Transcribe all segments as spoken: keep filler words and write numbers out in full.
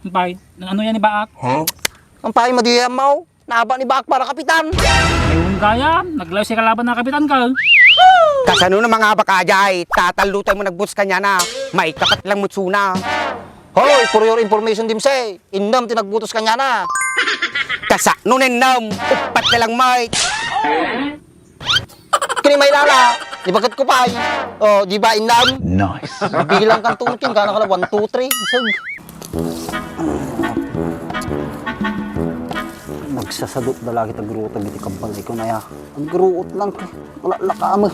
Ampay, ano yan ni Baak? Huh? Ampay, madi yan, Maw. Naaba ni Baak para kapitan. Ewan ka yan. Naglayo siya kalaban na kapitan ka. Kasano na mangabak ajay? Tatallo tayo mo nagbutos kanya na. May kapat lang mutsuna. Hoy, for your information, Dimsay. Innam ti nagbutos kanya na. Kasano na innam? Upat na lang, mate. Kini may lala, ibagat ko pay. Oh, di ba, innam? Nice. Bilang kan tungkin, gana ka lang, one, two, three. Isag. Nagsasadot da lagi ta gruta, biti kabal, ikaw na ya. Ang gruot lang, wala lakam.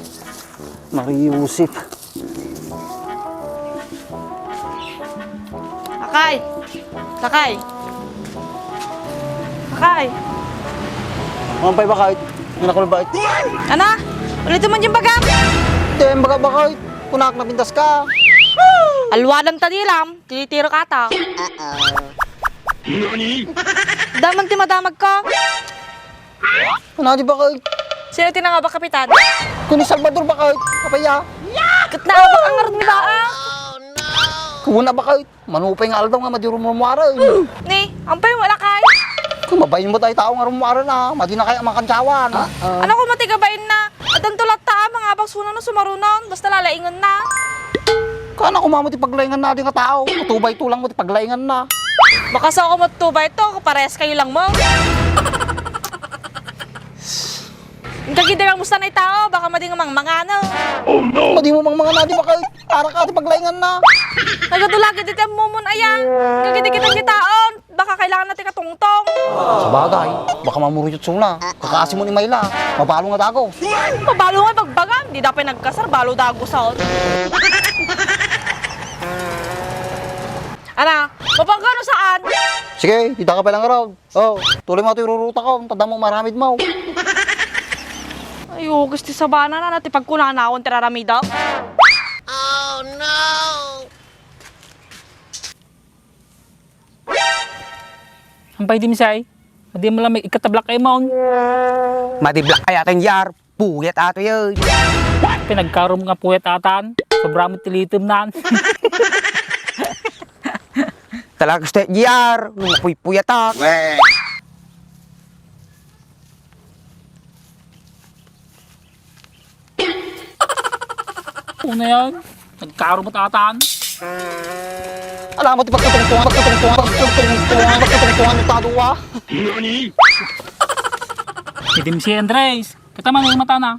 Maria Joseph. Lakay! Lakay! Lakay! Ang pay bakit? Ang nakul bakit? Ana? Ulit mo yung bagam? Hindi, yung baga bakit? Kunak, napintas ka. Alwadan ta di lam, titiro ka ta. Daman ti madamag ko. Ano di bakit? Sino ti nangabak, Kapitan? Kuni Salvador bakit? Apaya? Ket naabak ang ngarud ni Baa. Kuna bakit? Manupay nga aldaw nga madi rumumuara. Ni, ampay mo lakay? Kung mabayin mo tayo tao nga rumumuara na, madi na kaya makantsawan. Ano ko matigabain na? Adanto latta a mangabak suna no sumarunon, basta lalaingan na. Kana ko mamo ti paglaingan na di nga tao, tubay tulang mo ti paglaingan na. Baka sa ako mo tubay to, parehas kayo lang mo. Ang kagidira mo sanay tao, baka madi nga mangmangano. Madi mo mangmangano, di ba kayo? Para ka ti paglaingan na. Nagadulagid iti ammomon aya. Ang kagidikit ang taon, baka kailangan na ti katungtong. Sabagay, baka mamuriyot suna. Kakaasi mo ni Mayla, mabalo nga dago. Mabalo nga bagbagam, di dapay nagkasar, balo dago saon. Ana, mapagano saan? Sige, dita ka pa lang araw. Oh, tuloy mo ito iruruta ko. Tanda mo, maramid mo. Ay, ugis ti sabana na, na ti pagkunanaon ti raramidam. Oh, no! Ampay, Dimsay. Adi mo lang may ikatablak ay maon. Madiblak ay atin, Yar. Puyat ato yun. Pinagkarom nga puyat atan. Sobra mo tilitim nan. Talaga gusto, G R. Nung puyat ak. Una yan. Nagkarom at atan. Alam mo, ti pagkatungtungan, pagkatungtungan, pagkatungtungan, pagkatungtungan mo tado, ah. Idim si Andres. Kita man yung mata na.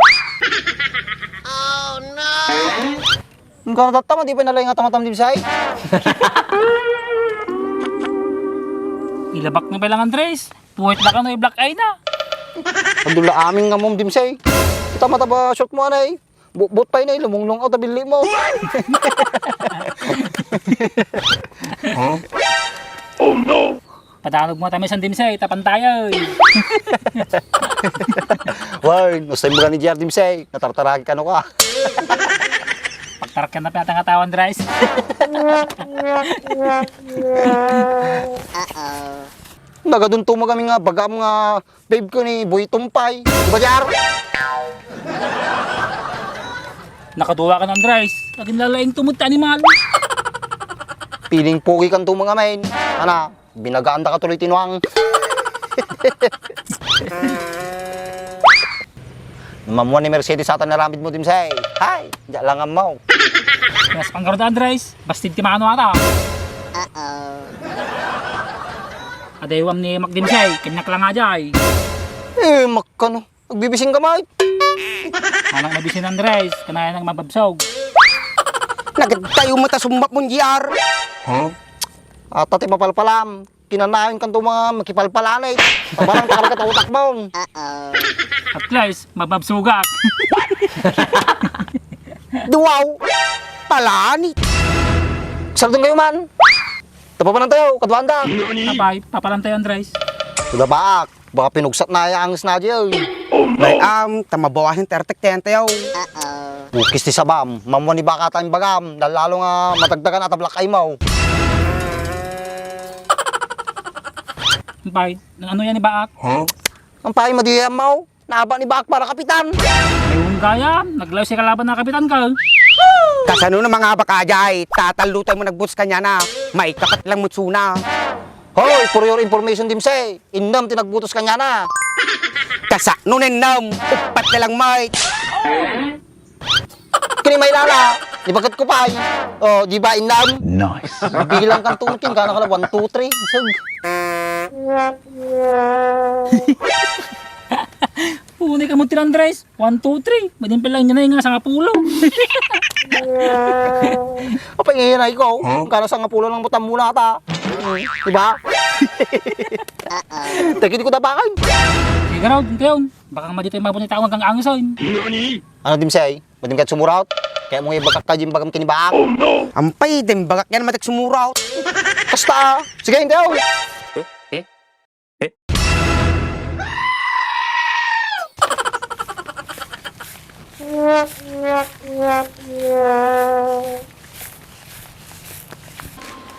Ang karadatta mo, di pa nalay nga tamatam, Dimsay. Ilabak na ba lang, Andres? Puwet na ka no, i-black eye na. Ang dula amin nga mom, Dimsay. Kita mata ba short mo, anay? Butbot pay na, lumunglong out, tabili mo. Huh? Oh, no! Padanog mo kami sa Dimsay, tapan tayo, eh. Warn, gusto mo ka ni G R Dimsay, natartaragi ka, ano ka? Pagtarkan na piyata nga tawan, Dries. Nagadunto mo kami nga bagam nga babe ko ni Boy Tumpay. Di ba, Jar? Nakaduwa ka na, Andres. Laging lalaing tumod ti animal. Piling pogi kan tumang amin. Ana, binagaan da ka tuloy tinuang. Mamuan ni Mercedes ata naramid mo, Dimsay. Hay, diya lang amaw. Mas panggarod, Andres. Bastid ti mano ata. Adaywam ni Mac Dimsay, kanyak lang nga jay. Eh, makkano? Agbibising ka, Mike? Anak na bisin, Andres, kanayan ang mababsog. Nagtayo mo ta sumbap mong G R. Huh? Ata ti mapalpalam. Kinanayon kanto mga makipalpalanay. Parang talaga ta utak mo. At least, mababsugak. Duwaw. Palanit. Sardong kayo man. Tapapanan tayo, kaduanda. Abay, papalan tayo, Andres. Suda baak. Baka pinugsat na ya anges na di, oy. Oh, no! Nay, am, ta mabawasin ti artek ti entayaw. Bukis ti sabam, mamuan ni baka ta imbagam, lalo nga madagdagan at ablak ay maw. Ampay, ano yan ni Baak? Huh? Ampay, madi yan maw. Naaba ni Baak para kapitan. Ewan ka yan, naglayo si kalaban na kapitan ka. Kasano na mga bakajay, tatalutay mo nagbuts kanya na, maikapat lang mutsuna. Hoy, for your information, Dimsay, innem ti nagbutos kaniana. Kasano nga innem? Uppat na lang, Mike. Kini Maylala, ibagat ko pay. Oh, di ba, innem? Nice. Bilang kan tunukin, kana kala, one, two, three. Sug. Unay ka mo, Andres. One, two, three. Madin pala yun na yung sangapulo. Apay, ngayon ay ko. Huh? Kala sangapulo lang butan muna ata. Diba? Tagin ko tapakan. Sige raw, din kayo. Baka madi tayo mabunay tao hanggang angisan. Ano, Dimsay? Madin ka sumuraot? Kaya mo nga ibagak ka, Jim, bagam kinibaak. Ampay, din bagak yan, matik sumuraot. Kasta, ah. Sige, hindi ako.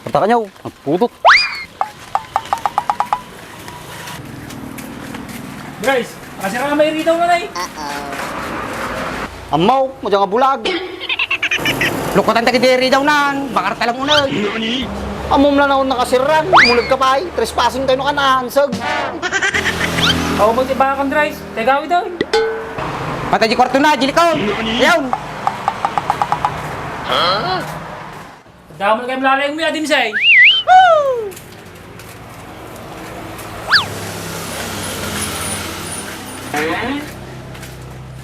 Pertakanyaw, nagpudot. Guys, makasira may ritaw na, nay. Ammaw, madya nga bulag. Lukatan ta kiti ritaw nan, bakar talang uneg. Ammom na naon nakasirran, muleg ka pay, trespassing tayo no kanaan, sag. Aw, magtibakan, Dres. Tegawi daw. Patay di kwarto na, jilikon. Ayaw. Damon kayong lalayong mi, Adim Say.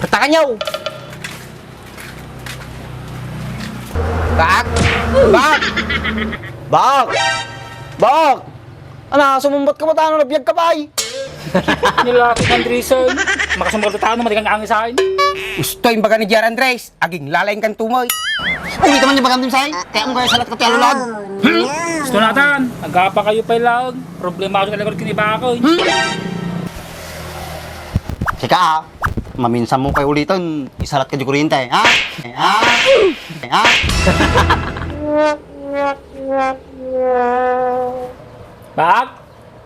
Pertakanyaw. Bak! Bak! Bak! Bak! Ana, sumumbat ka ba? Tano, nabiag ka pay? Nilaki kan Andres, ay. Makasumbat ka tano, madi kang angisain. Gusto yung baga ni Jer Andres. Aging lalaing kan tumoy. Ulit naman yung baga ni Andres, ay. Kaya mo kaya salat ka, Telo Lord. Gusto natan. Agapa kayo pay lang. Problema ako sa likod kinibakon. Sika, ha? Maminsan mo pay ulitan, isalat ka di kuryente, ha? Ha? Ha? Bak!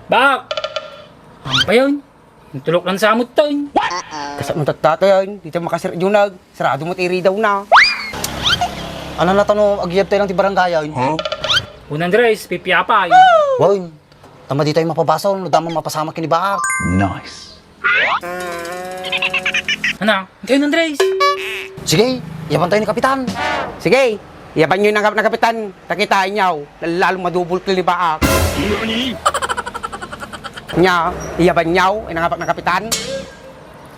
Bak! Ano ba yun? Ang tulok lang sa amot to, eh. Kasano tattatoy, ay? Di tayo makasir-, Junag. Sarado mo, tiri daw na. Ano na to, no? Agiyab tayo lang ti barangay, ay. Huh? Unang Andres, pipiapay. Wow. Tama di tayo mapabasol, no? Damo mapasamak kini Baak. Nice. Ana, kayo, Andres. Sige, yaban tayo ni Kapitan. Sige, yaban nyo yung nangabak na Kapitan. Takita inyaw, lalo madubol kini Baak. Nya, iyaban nyaw, inangabak na Kapitan.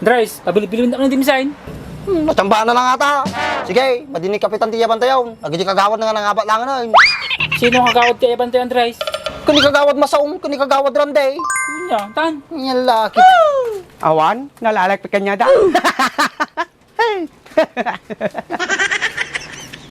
Andres, abilib-bilib na ka na, Dimsain. Hmm, natambaan na lang ata. Sige, madi ni Kapitan ti yaban tayo. Agidi kagawad na nga nangabat lang na. Sino ang kagawad ti yaban tayo, Andres? Kani kagawad Masaum, kani kagawad Rande. Yun niya, tan. Yan laki. Awan, nalalagpit kanya da.